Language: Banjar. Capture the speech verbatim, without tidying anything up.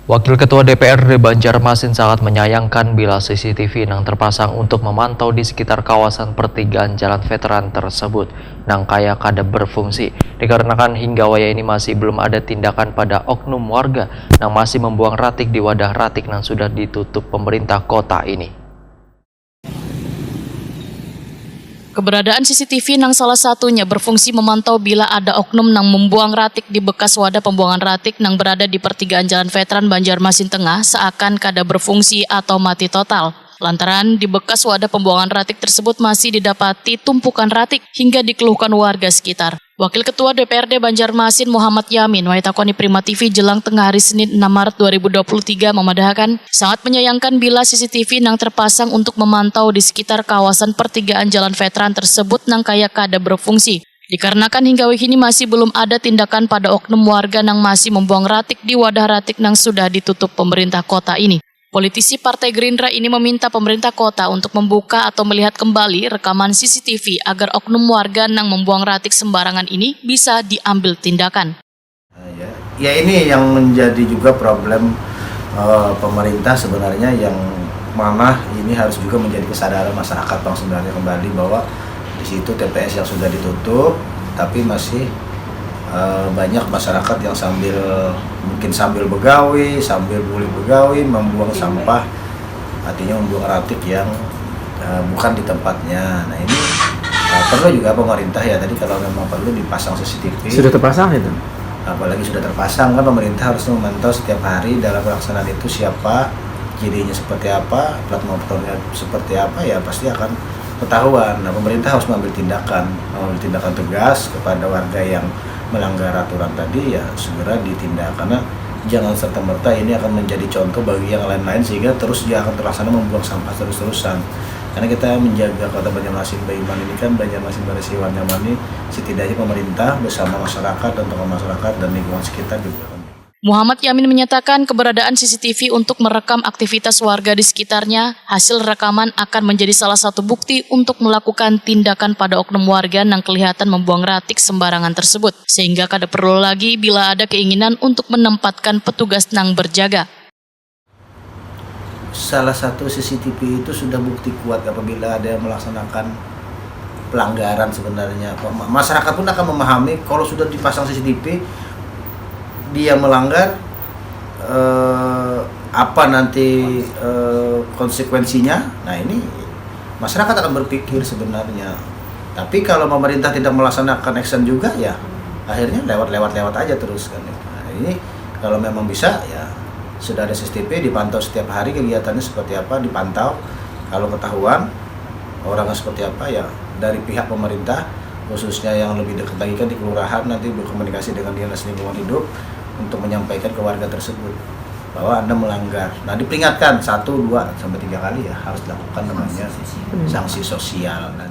Wakil Ketua D P R D Banjarmasin sangat menyayangkan bila C C T V nang terpasang untuk memantau di sekitar kawasan pertigaan Jalan Veteran tersebut nang kaya kada berfungsi, dikarenakan hingga waya ini masih belum ada tindakan pada oknum warga nang masih membuang ratik di wadah ratik nang sudah ditutup pemerintah kota ini. Keberadaan C C T V nang salah satunya berfungsi memantau bila ada oknum nang membuang ratik di bekas wadah pembuangan ratik nang berada di pertigaan Jalan Veteran Banjarmasin Tengah seakan kada berfungsi atau mati total. Lantaran di bekas wadah pembuangan ratik tersebut masih didapati tumpukan ratik hingga dikeluhkan warga sekitar. Wakil Ketua D P R D Banjarmasin Muhammad Yamin wayah takoni Prima T V jelang tengah hari Senin enam Maret dua ribu dua puluh tiga mamadahakan, sangat menyayangkan bila C C T V nang terpasang untuk memantau di sekitar kawasan pertigaan Jalan Veteran tersebut nang kaya kada berfungsi. Dikarenakan hingga wihini masih belum ada tindakan pada oknum warga nang masih membuang ratik di wadah ratik nang sudah ditutup pemerintah kota ini. Politisi Partai Gerindra ini meminta pemerintah kota untuk membuka atau melihat kembali rekaman C C T V agar oknum warga nang membuang ratik sembarangan ini bisa diambil tindakan. Ya, ya ini yang menjadi juga problem uh, pemerintah sebenarnya, yang mana ini harus juga menjadi kesadaran masyarakat bang sebenarnya kembali bahwa di situ T P S yang sudah ditutup tapi masih uh, banyak masyarakat yang sambil mungkin sambil begawi, sambil bulik begawi, membuang sampah, artinya membuang ratik yang uh, bukan di tempatnya. Nah ini uh, perlu juga pemerintah ya tadi kalau memang perlu dipasang C C T V. Sudah terpasang itu? Apalagi sudah terpasang kan pemerintah harus memantau setiap hari dalam pelaksanaan itu siapa, cirinya seperti apa, plat motornya seperti apa, ya pasti akan ketahuan. Nah pemerintah harus mengambil tindakan, mengambil tindakan tegas kepada warga yang melanggar aturan tadi ya segera ditindak karena jangan serta merta ini akan menjadi contoh bagi yang lain-lain sehingga terus dia akan terlaksana membuang sampah terus-terusan. Karena kita menjaga kota Banjarmasin Baiman ini kan Banjarmasin Barasiwan Nyaman ini setidaknya pemerintah bersama masyarakat dan tokoh masyarakat dan lingkungan sekitar juga. Muhammad Yamin menyatakan keberadaan C C T V untuk merekam aktivitas warga di sekitarnya, hasil rekaman akan menjadi salah satu bukti untuk melakukan tindakan pada oknum warga nang kelihatan membuang ratik sembarangan tersebut, sehingga kada perlu lagi bila ada keinginan untuk menempatkan petugas nang berjaga. Salah satu C C T V itu sudah bukti kuat apabila ada yang melaksanakan pelanggaran sebenarnya. Masyarakat pun akan memahami kalau sudah dipasang C C T V dia melanggar eh, apa nanti eh, konsekuensinya. Nah ini masyarakat akan berpikir sebenarnya. Tapi kalau pemerintah tidak melaksanakan action juga ya akhirnya lewat-lewat lewat aja terus kan. Nah, ini kalau memang bisa ya sudah ada C C T V dipantau setiap hari kegiatannya seperti apa, dipantau, kalau ketahuan orangnya seperti apa ya dari pihak pemerintah khususnya yang lebih dekat lagi kan di kelurahan nanti berkomunikasi dengan dinas lingkungan hidup untuk menyampaikan ke warga tersebut bahwa anda melanggar. Nah diperingatkan satu dua sampai tiga kali ya harus dilakukan namanya sanksi sosial. Nah,